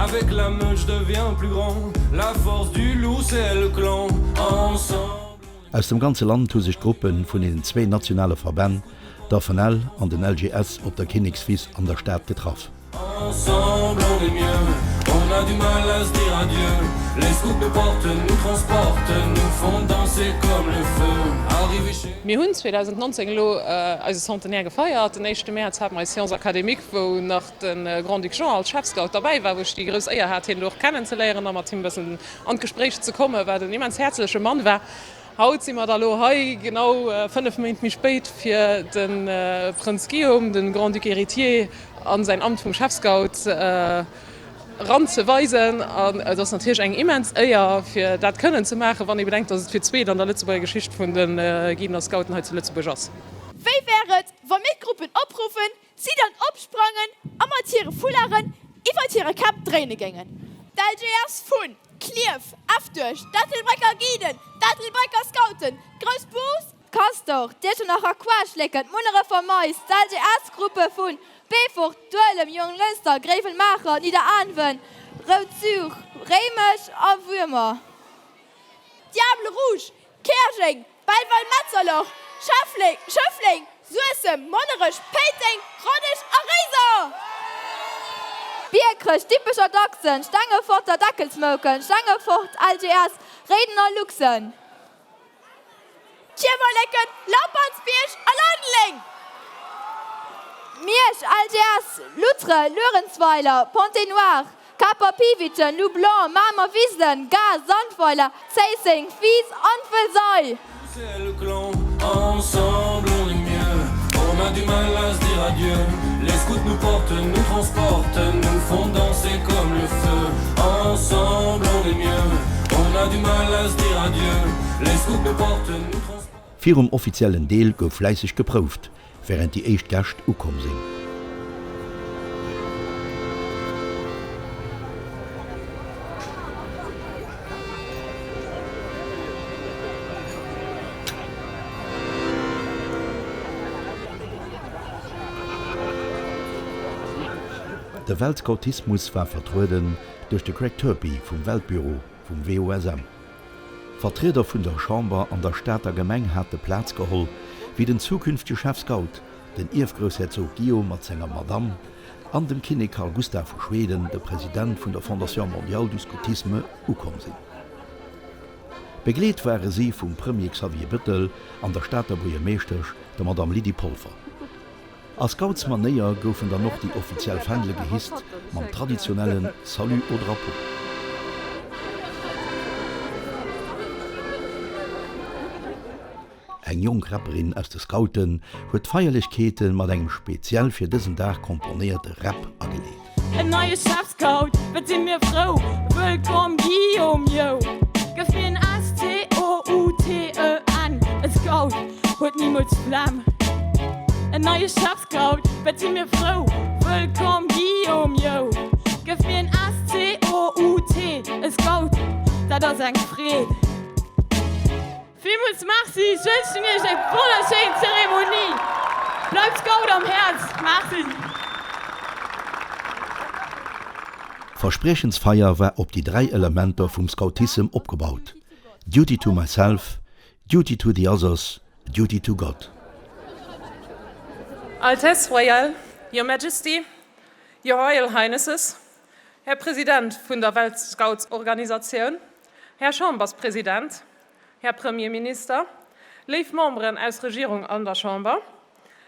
Avec la meute je deviens plus grand La force du loup c'est le clan Ensemble on Aus dem ganze Land hu sech d'Gruppe vun den zwéin nationale Verbänn, der FNEL an den LGS, op der Kinnekswiss an der Stad getraff. Ensemble on est mieux, on a du mal à se dire adieu Les scouts nous portent, nous transportent, nous font danser comme le feu Arrivé chez. Mir hunn 2019 elo eise Centenaire gefeiert. Den éischte Mäerz hate mer eis Séance académique, wou nach de Grand-Duc Jean als Chefscout derbäi war, wou ech déi grouss Éier hat, hien do och kennenzeléieren a mat him e bëssen an d'Gespréich ze kommen, wat en immens häerzleche Mann war. Haut si mer da lo hei, genau 5 Méint méi spéit, fir de Prënz Guillaume, de Grand-Duc héritier, a säin Amt vum Chefscout eranzeweisen. An et ass natierlech eng immens Éier, fir dat kënnen ze maachen, wann ee bedenkt, datt et fir d'zweet an der Lëtzebuerger Geschicht vun de Guiden a Scouten hei zu Lëtzebuerg ass. Wéi wär et, wa mir d'Gruppen opruffen, si dann opsprangen a mat hire Foularden iwwert hire Käpp dréine géingen. D'LGS vun Klierf, Eftuerg, d'Ettelbrécker Guiden, d'Ettelbrécker Scouten, d'Grouss Bous, d'Castor, d'Iechternacher Quaschlécken, d'Munnerefer Mais, d'LGS-Gruppe vu Beefort, Duelem, Jonglënster, Gréiwelmaacher, Nidderaanwen, Rout Sur, Réimech a Wuermer. Diables Rouges, Käerjeng, Belval-Metzerloch, Scheffleng, Schëffleng, Suessem, Monnerech, Péiteng, Ronnesch a Réiser. Biekerech, Dippecher Dachsen, Stengeforter Deckelsmouken, Stengefort LGS, Réiden a Luxen. Kiewerleken, Lampertsbierg a Leideleng. Miersch, LGS, Luttre, Luerenzweiler, Pontet-Noir, Caper Piwitschen, Loup Blanc, Mamer Wiselen, Gare, Sandweiler, Zéisseng, Fiiss an Vëlsay. C'est le clan, ensemble on est mieux On a du mal à se dire adieu Les scouts nous portent, nous transportent Nous font danser comme le feu Ensemble on est mieux On a du mal à se dire adieu Les scouts nous portent, nous transportent. Virum offiziellen Deel gouf fläisseg geprouft, wärend déi éischt Gäscht ukomm sinn. De Weltscoutismus war vertrueden duerch de Craig Turpie vum Weltbüro vum WOSM. Vertrieder vun der Chamber an der Stater Gemeng hate Plaz geholl, wéi den zukünftege Chefscout, den Ierfgroussherzog Guillaume mat senger Madamm an dem Kinnek Carl Gustaf vu Schweden, de President vun der Fondation Mondiale du Scoutisme, ukomm sinn. Begleet ware si vum Premier Xavier Bettel an der Stater Buergermeeschtesch, der Madamm Lydie Polfer. A Scoutsmanéier goufen dann och déi offiziell Fändele gehisst mam traditionelle Salut au drapeau. Eng jonk Rapperin aus de Scouten huet d'Feierlechkeete mat engem speziell fir dësen Dag komponéierte Rap ageleet. En neie Chefscout, wat si mir frou! Wëllkomm Guillaume, yo! Gëff mir en S-C-O-U-T-E-N, e Scout huet nimools d'Flemm. En neie Chefscout, wat si mir frou! Wëllkomm Guillaume, yo! Gëff mir en S-C-O-U-T, e Scout, dat ass eng Freed. Villmools Merci, ech wënschen iech eng wonnerschéin Zeremonie. Bleift Scout am Häerz. Merci. D'Verspriechensfeier war op déi 3 Elementer vum Scoutissem opgebaut, Duty to myself, Duty to the others, Duty to God. Altesse Royale, Your Majesty, Your Royal Highnesses, Här President vun der Weltscoutsorganisatioun, Här Chamberspresident, Här Premierminister, léif Memberen aus Regierung an der Chamber,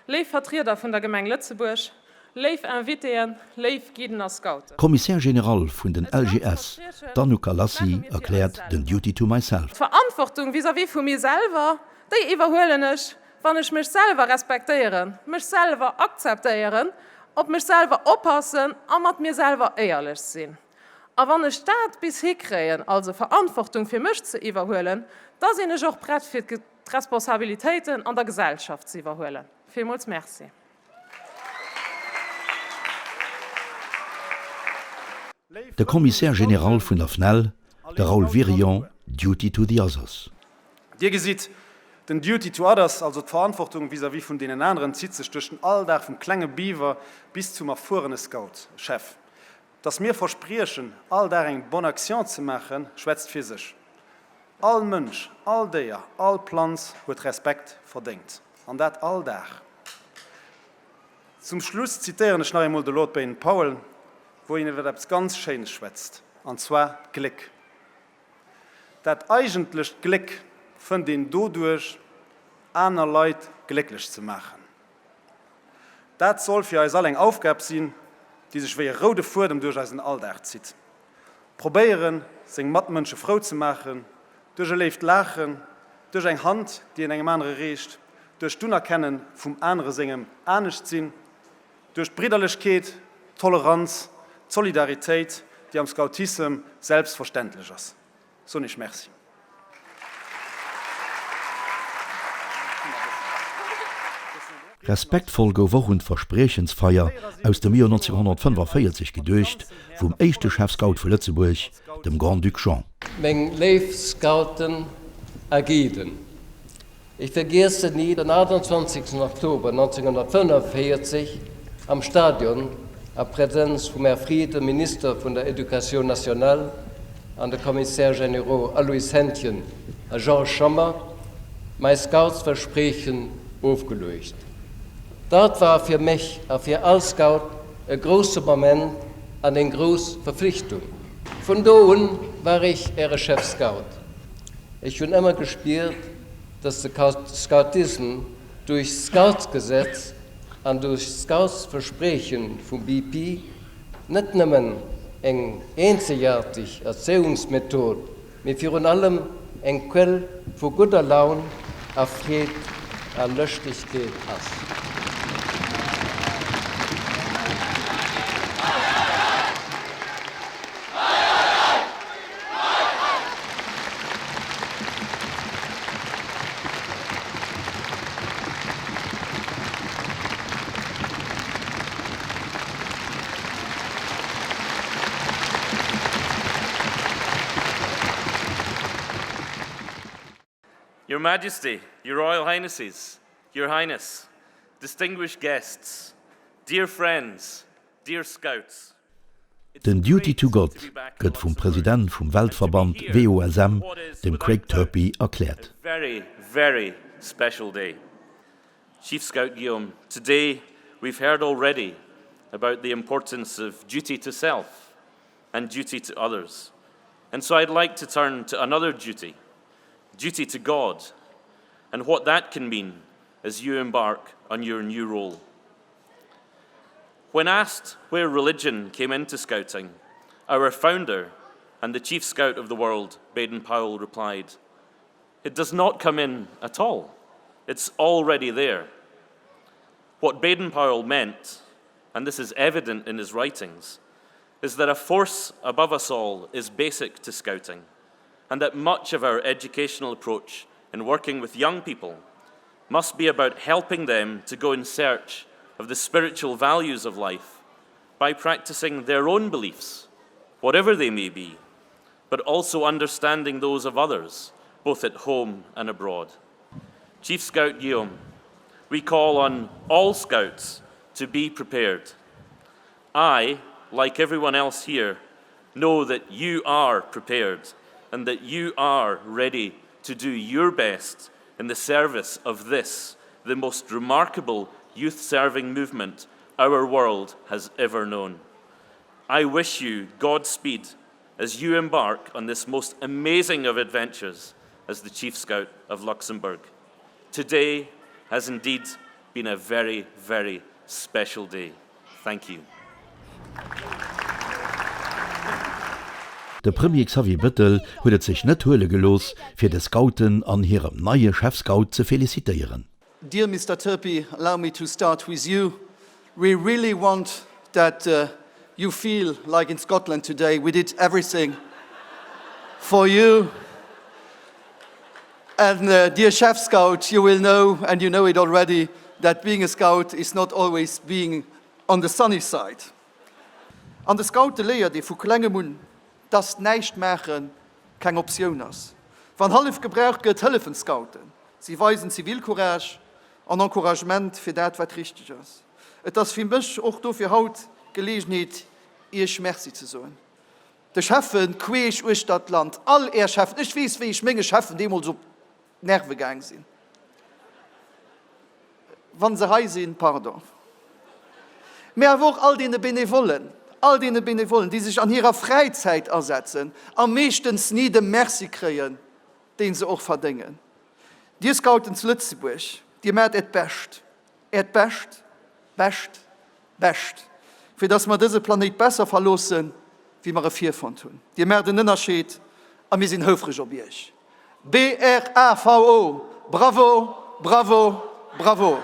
léif Vertrieder vun der Gemeng Lëtzebuerg, léif Invitéen, léif Guiden a Scouten. D'Commissaire générale vun den LGS, d'Anouk Galassi, erkläert den Duty to myself. D'Verantwortung vis-à-vis vu mir selwer, déi iwwerhuelen ech, wann ech mech selwer respektéieren, mech selwer akzeptéieren, op mech selwer oppassen a mat mir selwer éierlech sinn. A wann ech dat bis hikréien, also Verantwortung fir mech ze iwwerhuelen, da sinn ech och prett fir d'Responsabilitéiten an der Gesellschaft ze iwwerhuelen. Villmools Merci. De Commissaire général vun der FNEL, de Raoul Wirion, Duty to the others. Dir gesitt, den Duty to others, also d'Verantwortung vis-à-vis vun deenen aneren, zitt sech duerch den Alldag vum klenge Beaver bis zum erfuerene Scout, Chef. Dass mir verspriechen, all Dag eng bonne action ze maachen, schwätzt fir sech. All Mënsch, all Déier, all Planz huet Respekt verdéngt. An dat all Dag. Zum Schluss zitéieren ech nach eemol de Lord Baden-Powell, wou hien iwwer eppes ganz Schéines schwätzt, an zwar d'Gléck. Dat eigentlecht Gléck fënnt een doduerch, aner Leit glécklech ze maachen. Dat soll fir eis all eng Aufgab sinn, déi sech wéi e roude Fuedem duerch eisen Alldag zitt. Probéieren, seng Matmënsche frou ze maachen, duerch e léift Laachen, duerch eng Hand, déi een engem anere reecht, duerch d'Unerkenne vum anere sengem Aneschtsinn, duerch d'Bridderlechkeet, d'Toleranz, d'Solidaritéit, déi am Scoutissem selbstverständlech ass. Soen Iech Merci. Respektvoll gouf och un d'Verspriechensfeier aus dem Joer 1945 geduecht, vum éischte Chefscout vu Lëtzebuerg, dem Grand-Duc Jean. Meng léif Scouten a Guiden, Ech vergiessen ni den 28 Oktober 1945 am Stadion a Präsenz vum Här Frieden, Minister vun der Education nationale, an de Commissaires généraux Aloyse Hentgen a Georges Schommer, mäi Scoutsverspriechen ofgeluecht. Dat war fir mech a fir all Scout e grousse Moment an eng grouss Verpflichtung. Vun do un war ech Äre Chefscout. Ech hunn ëmmer gespiert, dass de Scoutism duerch d'Scoutsgesetz an duerch d'Scoutsverspriechen vum BP net nëmmen eng eenzegaarteg Erzéiungsmethod, mee virun allem eng Quell vu gudder Laun a Freed a Lëschtegkeet ass. Your Majesty, Your Royal Highnesses, Your Highness, distinguished guests, dear friends, dear Scouts. Den Duty to God gëtt vum President vum Weltverband WOSM, dem Craig Turpie, erkläert. Very, very special day. Chief Scout Guillaume, today we've heard already about the importance of duty to self and duty to others. And so I'd like to turn to another duty, duty to God, and what that can mean as you embark on your new role. When asked where religion came into scouting, our founder and the chief scout of the world, Baden Powell, replied, It does not come in at all. It's already there. What Baden Powell meant, and this is evident in his writings, is that a force above us all is basic to scouting, and that much of our educational approach in working with young people must be about helping them to go in search of the spiritual values of life by practicing their own beliefs, whatever they may be, but also understanding those of others, both at home and abroad. Chief Scout Guillaume, we call on all scouts to be prepared. I, like everyone else here, know that you are prepared and that you are ready to do your best in the service of this, the most remarkable youth-serving movement our world has ever known. I wish you Godspeed as you embark on this most amazing of adventures as the Chief Scout of Luxembourg. Today has indeed been a very, very special day. Thank you. De Premier Xavier Bëttel huet et sech net huele gelooss, fir de Scouten an hirem neie Chefscout ze felicitéieren. Dear Mister Turpie, allow me to start with you. We really want that you feel like in Scotland today. We did everything for you. And dear Chef Scout, you will know, and you know it already, that being a Scout is not always being on the sunny side. An de Scoute léiert ee vu klengem un, dass näischt maache keng Optioun ass. Wann Hëllef gebraucht gëtt, hëllefen d'Scouten. Si weisen Zivilcourage an Encouragement fir dat, wat richteg ass. Et ass fir mech och dofir haut d'Geleegenheet. Iech Merci ze soen. De Cheffen queesch uechter d'Land, all Är Cheffen, ech weess, wéi ech menge Cheffen deemools op d'Nerve gaang sinn. Wa se hei sinn, pardon. Mä awer och all deene Benevollen, all deene Benevollen, déi sech an hirer Fräizäit asetzen a meeschtens ni de Merci kréien, dee se och verdéngen. Dir Scouten zu Lëtzebuerg, Dir maacht Äert Bescht, Äert Bescht, Bescht, Bescht, fir dass mer dëse Planéit besser verloossen, wéi mer e virfonnt hunn. Dir maacht en Ënnerscheed a mir sinn houfreg op Iech. BRAVO! Bravo! Bravo! Bravo!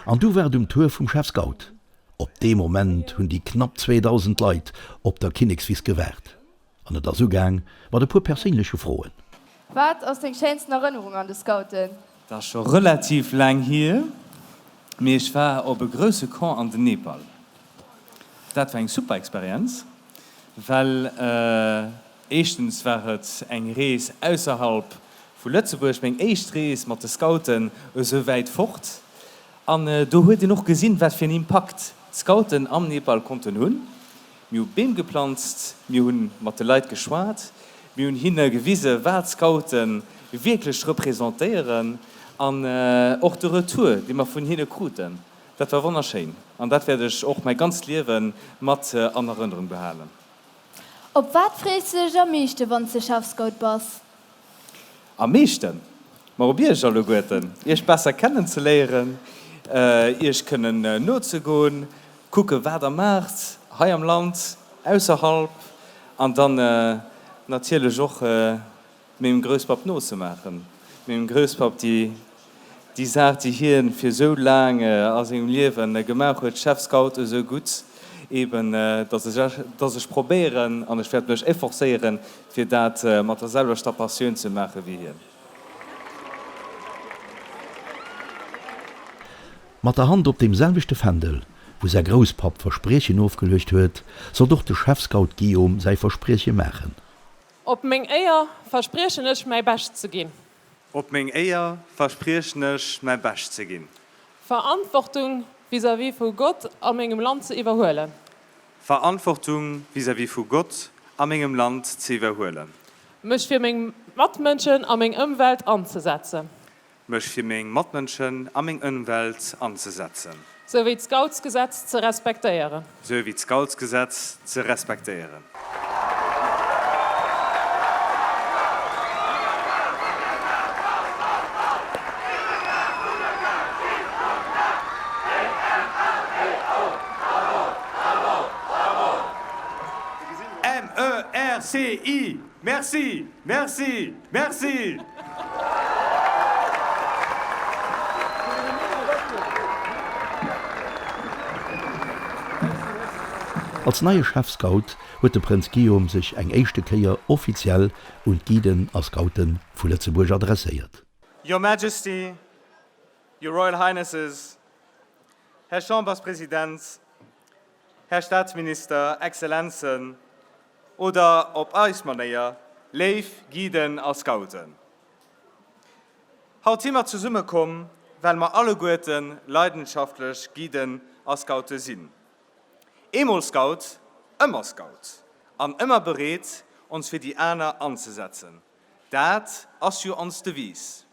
An du war et um Tour vum Chef Scout. Op dee Moment hunn déi knapp 2.000 Leit op der Kinnekswiss gewaart. An et ass ugaang mat e puer perséinleche Froen. Wat ass deng schéinsten Erënnerung an de Scouten? Dat ass scho relativ laang hier, mee ech war op e grousse Camp an den Nepal. Dat war eng super Experienz, well éischtens war et eng Rees ausserhalb vu Lëtzebuerg, meng éischt Rees mat de Scouten esou wäit fort. An do huet een och gesinn, wat fir en Impakt d'Scouten am Nepal konnten hunn. Mir hu Beem geplanzt, mir hu mat de Leit geschwat, mir hunn hinne gewise wat d'Scoute wierklech representéieren an och de Retour, dee mer vun hinne kruten, dat war wonnerschéin an dat wäert ech och mäi ganzt Liewe mat an Erënnerung behalen. Op wat frees de dech am meeschte wann s de Chefscout bass? Am meeschten? Ma op iech alleguerten, iech besser kennen ze léieren, iech kënnen nozegoen, kucke wat der maacht, hei am Land, ausserhalb, an dann natierlech och mengem Grousspapp nozemaachen, mengem Grousspapp déi déi Saach déi hien fir esou laang a sengem Liewen gemaach huet, Chef Scout esou gutt eben, dass ech dass ech probéieren an ech wäert mech efforcéieren fir dat mat der selwechter Passioun ze maache wéi hien. Mat der Hand op deem selwechte Fändel, wou säi Grousspapp Verspriechen ofgeluecht huet, sollt och de Chefscout Guillaume säi Versprieche maachen. Op meng Éier verspriechen ech mäi Bescht ze ginn. Op meng Éier verspriechen ech mäi Bescht ze ginn. Verantwortung vis-à-vis vu Gott a mengem Land ze iwwerhuelen. Verantwortung vis-à-vis vu Gott a mengem Land ze iwwerhuelen. Mech fir meng Matmënschen a meng Ëmwelt anzesetzen. Mech fir meng Matmënschen a meng Ëmwelt anzesetzen. Sou wéi d'Scoutsgesetz ze respektéieren. Sou wéi d'Scoutsgesetz ze respektéieren. MERCI! Merci! Merci! Merci! Als neie Chefscout huet de Prënz Guillaume sech eng éischte Kéier offiziell un d'Guiden a Scoute vu Lëtzebuerg adresséiert. Your Majesty, Your Royal Highnesses, Här Chamberspresident, Här Staatsminister, Exzellenzen, oder op eis Manéier, léif Guiden a Scouten. Haut si mer zesumme komm, well mer alleguerte leidenschaftlech Guiden a Scoute sinn. Eemol Scout, ëmmer Scout an ëmmer bereet, ons fir déi aner anzesetzen. Dat ass jo ons Devise.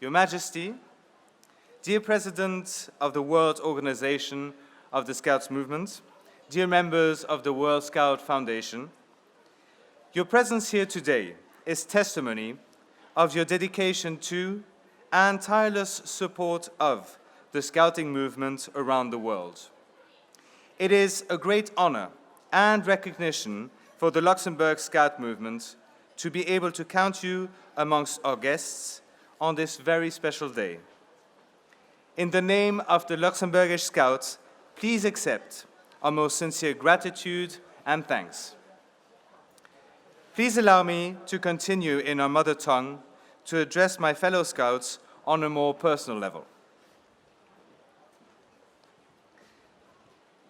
Your Majesty, dear President of the World Organization of the Scouts Movement, dear members of the World Scout Foundation, your presence here today is testimony of your dedication to and tireless support of the scouting movement around the world. It is a great honor and recognition for the Luxembourg Scout Movement to be able to count you amongst our guests on this very special day. In the name of the Luxembourgish Scouts, please accept our most sincere gratitude and thanks. Please allow me to continue in our mother tongue to address my fellow Scouts on a more personal level.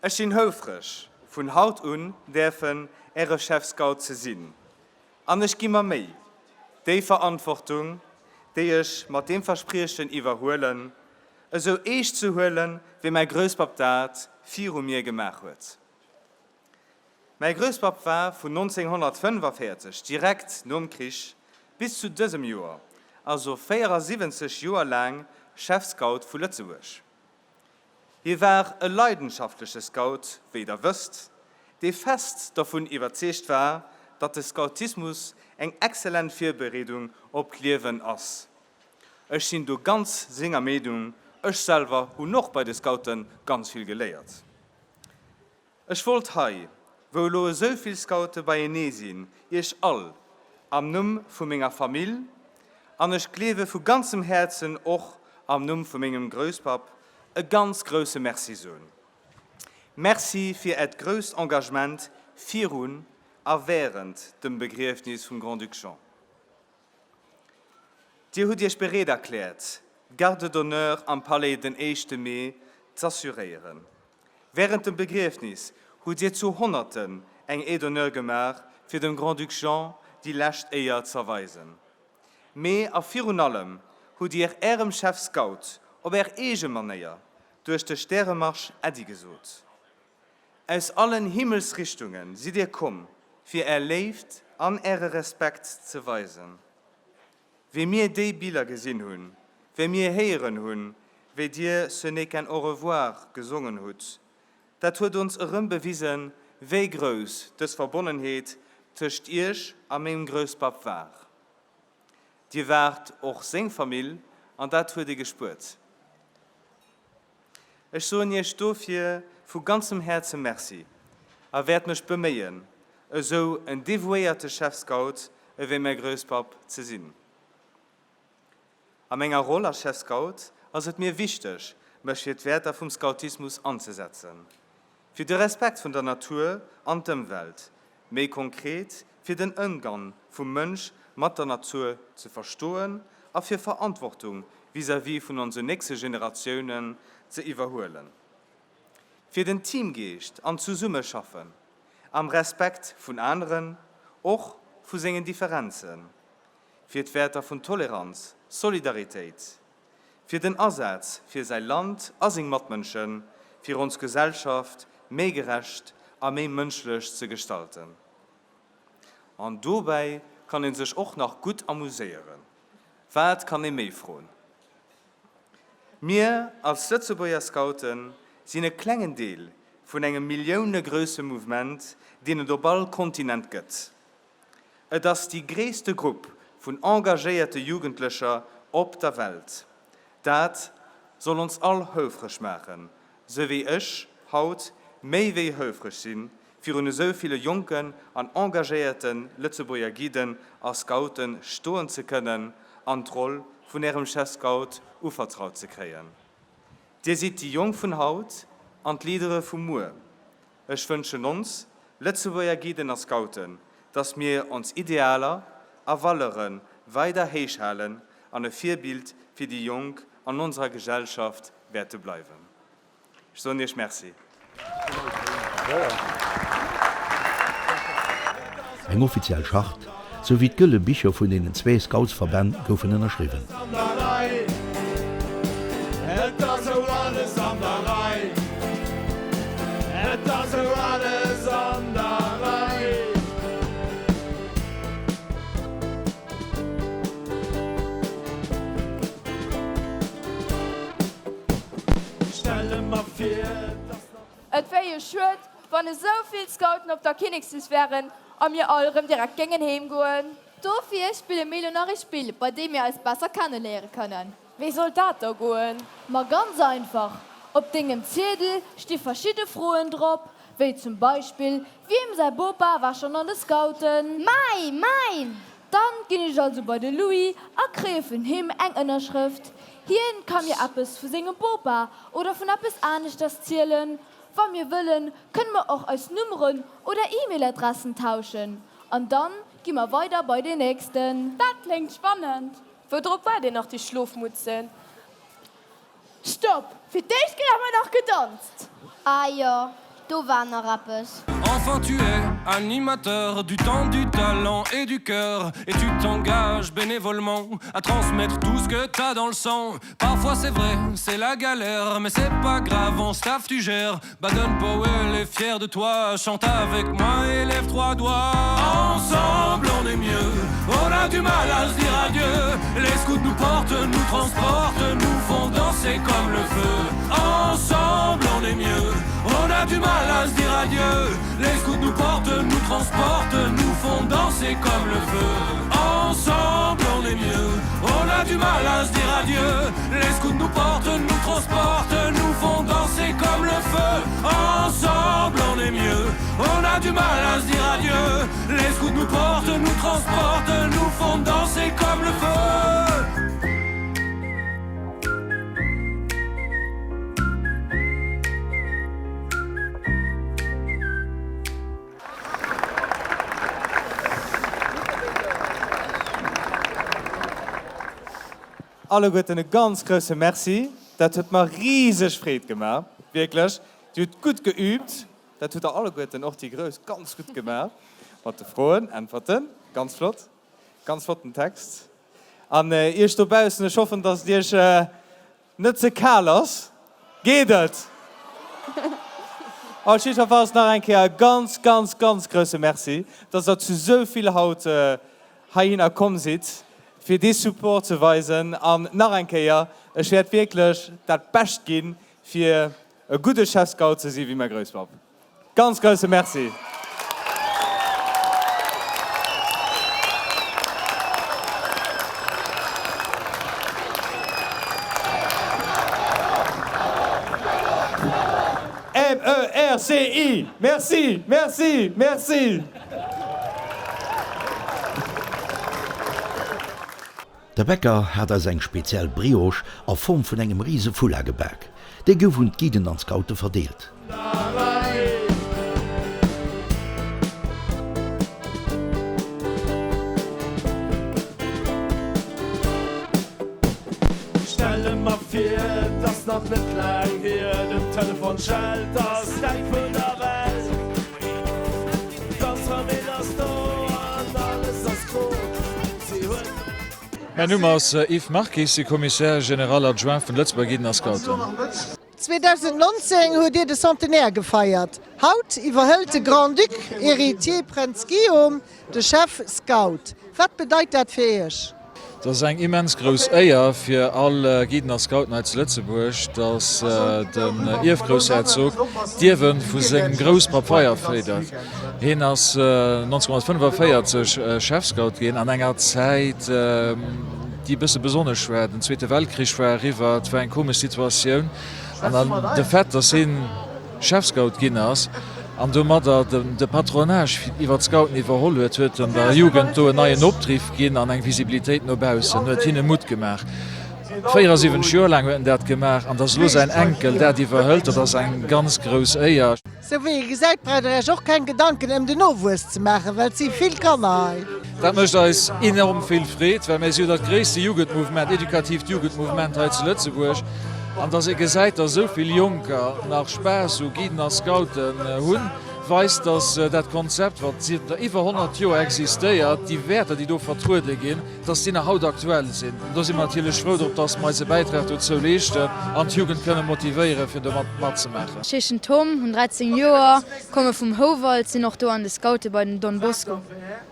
Ech sinn houfreg, vun haut un däerfen Äre Chefscout ze sinn, an ech gi mer Méi. Déi Verantwortung, déi ech mat deem Verspriechen iwwerhuelen, esou eescht ze huelen, wéi mäi Grousspapp dat viru mir gemaach huet. Mäi Grousspapp war vun 1945, direkt nom Krich, bis zu dësem Joer, also 74 Joer laang, Chefscout vu Lëtzebuerg. Hie war e leidenschaftleche Scout, wéi der wësst, dee fest dervun iwwerzeegt war, datt de Scoutismus eng exzellent Virbereedung op d'Liewen ass. Ech sinn do ganz senger Meenung, ech selwer hunn och bei de Scoute ganz vill geléiert. Ech wollt hei, wou elo esou vill Scoute beienee sinn, Iech all, am Numm vu menger Famill, an ech gleewe vu ganzem Häerzen och am Numm vu mengem Grousspapp, e ganz grousse Merci soen. Merci fir Äert grousst Engagement virun a wärend dem Begriefnis vum Grand-Duc Jean. Dir hutt Iech bereet erkläert, d'Garde d'honneur am Palais den éischte Mee z'assuréieren. Wärend dem Begriefnis hutt Dir zu Honnerten eng Aide d'honneur gemaach, fir dem Grand-Duc Jean déi lescht Éier z'erweisen. Mee a virun allem hutt Dir Ärem Chef Scout op Är eege Manéier duerch de Stäremarsch Äddi gesot. Aus allen Himmelsrichtunge sidd Dir komm, fir Är Léift an Äre Respekt ze weisen. Wéi mir déi Biller gesinn hunn, wéi mir héieren hunn, wéi Dir Ce n'est qu'un au revoir gesongen hutt, dat huet ons erëm bewisen, wéi grouss dës Verbonnenheet tëscht Iech a mengem Grousspapp war. Dir waart och seng Famill an dat huet ee gespuert. Ech soen Iech dofir vu ganzem Häerze Merci a wäert mech beméien, esou en devouéierte Chefscout ewéi mäi Grousspapp ze sinn. A menger Roll als Chefscout ass et mir wichteg, mech fir d'Wäerter vum Scoutismus anzesetzen, fir de Respekt vun der Natur an d'Ëmwelt, méi konkret fir den Ëmgann vum Mënsch mat der Natur ze verstoen a fir Verantwortung vis-à-vis vun onse nächste Generatiounen ze iwwerhuelen, fir den Teamgeescht an d'Zesummeschaffen am Respekt vun aneren, och vu sengen Differenzen, fir d'Wäerter vun Toleranz, Solidaritéit, fir den Asaz fir säi Land a seng Matmënschen, fir ons Gesellschaft méi gerecht a méi mënschlech ze gestalten. An dobäi kann ee sech och nach gutt amuséieren. Wat kann ee méi froen? Mir als Lëtzebuerger Scoute sinn e klengen Deel vun engem milliounegrousse Mouvement, deen et op all Kontinent gëtt. Et ass déi gréisste Grupp vun engagéierte Jugendlecher op der Welt. Dat soll ons all houfreg maachen, sou wéi ech haut méi wéi houfreg sinn, virun esou ville jonken an engagéierte Lëtzebuerger Guiden a Scoute stoen ze kënnen an d'Roll vun Ärem Chef-Scout uvertraut ze kréien. Dir sidd déi Jonk vun haut an d'Leadere vu muer. Ech wënschen ons, Lëtzebuerger Guiden a Scouten, dass mir ons Idealer a Valeure weider héich halen an e Virbild fir déi Jonk an onserer Gesellschaft wäerte bleiwen. Ech soen Iech Merci. Eng offiziell Charte, sou wéi d'gëlle Bicher vun deenen zwee Scoutsverbänn goufen ënnerschriwwen. Et wär jo schued, wann esou vill Scouten op der Kinnekswiss wären a mir all erëm direkt géingen heem goen. Dofir spille mir elo nach ee Spill, bei deem mir eis besser kenne léiere kënnen. Wéi soll dat da goen? Ma ganz einfach, Op dengem Ziedel sti verschidde Froen drop, wéi zum Beispill, Wiem säi Bopa war schonn an de Scouten? Mäi, mäin! Dann ginn ech also bei de Louis a kréie vun him eng Ënnerschrëft. Hien ka mir eppes vu sengem Bopa oder vun eppes aneschters zielen. Wa mir wëllen, kënne mer och eis Nummeren oder E-Mail-Adressen tauschen. An dann gi mer weider bei deen nächsten. Dat kléngt spannend! Woudrop waart een nach déi Schlofmutzen? Stopp! Fir d'éischt gëtt awer nach gedanzt! Ah jo, do war nach eppes. Enfin tu es. Animateur du temps, du talent et du cœur Et tu t'engages bénévolement à transmettre tout ce que t'as dans le sang Parfois c'est vrai, c'est la galère, mais c'est pas grave, en staff tu gères Baden Powell est fier de toi, chante avec moi et lève trois doigts Ensemble on est mieux, on a du mal à se dire adieu Les scouts nous portent, nous transportent, nous font danser comme le feu Ensemble on est mieux, on a du mal à se dire adieu Les scouts nous portent, nous transportent, nous font danser comme le feu Ensemble on est mieux, on a du mal à se dire adieu Les scouts nous portent, nous transportent, nous font danser comme le feu Ensemble on est mieux, on a du mal à se dire adieu Les scouts nous portent, nous transportent, nous font danser comme le feu Alleguerten e ganz grousse Merci, dat huet mer riseg Freed gemaach, wierklech. Dir hutt gutt geübt, dat hutt der alleguerten, och déi Grouss, ganz gutt gemaach mat de Froen, Äntwerten, ganz flott, ganz flotten Text. An Iech dobaussen, ech hoffen, dass et Iech Net ze kal ass, geet et? Op jiddwerfalls nach eng Kéier e ganz, ganz, ganz grousse Merci, dass der zu sou vill haut heihinner komm sidd, fir dee Support ze weisen. An nach eng Kéier, ech wäert wierklech dat Bescht ginn, fir e gudde Chefscout ze si wéi mäi Grousspapp. Ganz grousse Merci! M-E-R-C-I! Merci! Merci! Merci! De Bäcker hat eis eng speziell Brioche a Form vun engem rise Foulard gebak. Déi gouf un d'Guiden an d'Scoute verdeelt. Stelle mer vir, 't ass nach net laang hier, den Telefon schellt, ass d'Enn vun der Welt. D'ganz Famill ass do an alles ass gro, si huet. Mäin Numm ass Yves Marquis, si Commissaire général adjoint vun de Lëtzebuerger Guiden a Scouten. 2019 huet Dir de Centenaire gefeiert. Haut iwwerhëlt de Grand-Duc Héritier Prënz Guillaume de Chef Scout. Wat bedeit dat fir Iech? Et ass eng immens grouss Éier fir all Guiden a Scouten hei zu Lëtzebuerg, datt den Ierfgroussherzog d'Ierwe vu sengem Grousspapp weiderféidert. Hien ass 1945 Chefscout ginn an enger Zäit, déi e bësse besonnesch war. Den Zweete Weltkrich war eriwwer, et war eng komesch Situatioun. An dann de Fait, datt hien Chefscout ginn ass an domadder de Patronage iwwer d'Scouten iwwerholl huet, huet en der Jugend do en neien Opdriff ginn an eng Visibilitéit no baussen, huet hinne Mutt gemaach. 74 Joer laang huet en dat gemaach an datt elo säin Enkel dat iwwerhëlt, dat ass eng ganz grouss Éier. Sou wéi ee gesäit, braucht der Iech och keng Gedanken ëm den Nowuess ze maachen, well et si vill Kanner hei. Dat mécht eis enorm vill Freed, well mir si jo dat gréisste Jugendmouvement, edukatiivt Jugendmouvement hei zu Lëtzebuerg. An dass ee gesäit, dass esou vill Jonker nach Spaass u Guiden a Scouten hunn, weist, dass dat Konzept, wat zënter iwwer 100 Joer existéiert, déi Wäerter, déi do vertruede ginn, dass déi nach haut aktuell sinn. An do si mer natierlech frou drop, dass mer eise Bäitrag dozou leeschten an d'Jugend kënne motivéieren, fir domat matzemaachen. Ech heeschen Tom, hunn 13 Joer, komme vum Houwald, sinn och do an de Scoute bei den Don Bosco.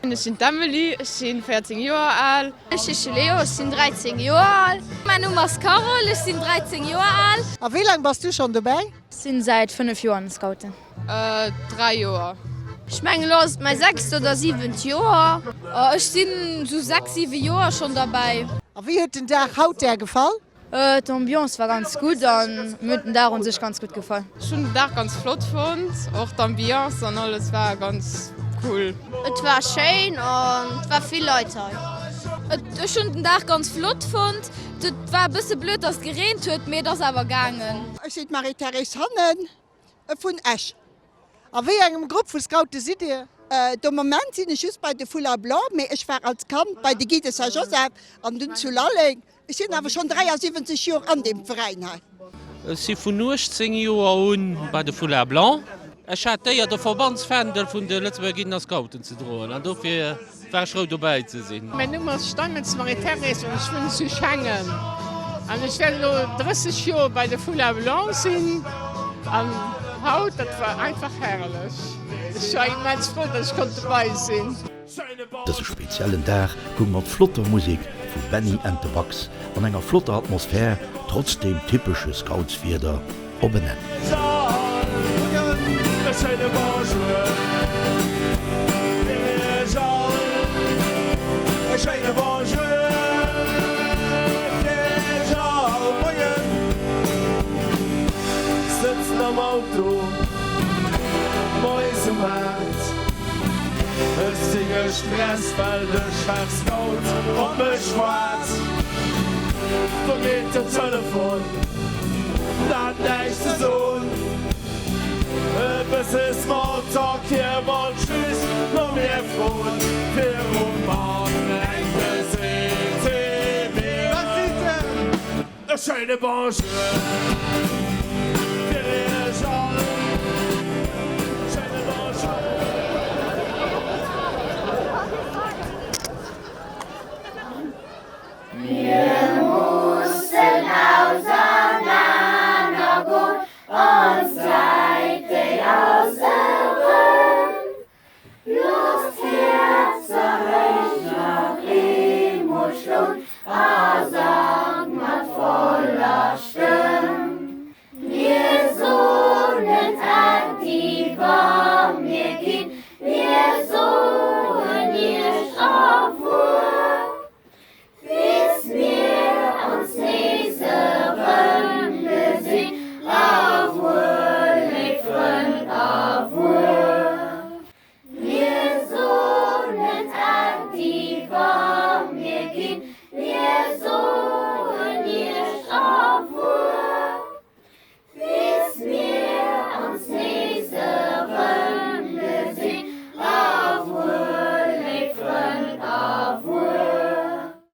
Ech sinn d'Emily, ech si 14 Joer al. Ech heesche Leo, ech sinn 13 Joer al. Mäin Numm ass Carole, ech sinn 13 Joer al. A wéi laang bass du schonn dobäi? Ech sinn säit 5 Joer an de Scouten. 3 Joer. Ech mengen elo ass et mäi sechst oder siwent Joer. Ech sinn sou 6, 7 Joer schonn derbäi. A wéi huet den Dag haut där gefall? D'Ambiance war ganz gutt an mir huet den Dag un sech ganz gutt gefall. Ech hunn den Dag ganz flott fonnt, och d'Ambiance an alles war ganz cool. Et war schéin an et war vill Leit hei. Ech hunn den Dag ganz flott fonnt. Et war e bësse blöd dass et gereent huet, mee et ass awer gaangen. Ech sinn d'Marie-Thérèse Hannen vun Esch. A wéi engem Grupp vu Scoute sidd Dir? De Moment sinn ech just bei de Foulards Blancs, mee ech war als Kand bei de Guides Saint-Joseph an dunn zu Lalleng. Ech sinn awer schonn 73 Joer an deem Veräin hei. Ech si vun 18 Joer un bei de Foulards Blancs. Ech hat d'Éier, de Verbandsfändel vun de Lëtzebuerger Guiden a Scouten ze droen an dofir war ech frou dobäi ze sinn. Mäin Numm ass Steinmetz Marie-Thérèse an ech wunnen zu Schengen an ech wäert elo 30 Joer bei de Foulards Blancs sinn an haut, dat war einfach herrlech. Ech war immens frou, datt ech konnt dobei sinn. Dëse speziellen Dag goung mat flotter Musek vu Benny and the Bugs an enger flotter Atmosphär trotz deem typesche Scoutswieder op en Enn. Ech si gestresst, well de Chefscout op mech waart. Do geet den Telefon, en hat näischt ze soen. E bësse Smalltalk, hie wollt just no mir froen. Virum Anhänke seet hie mir e schéine Bonjour.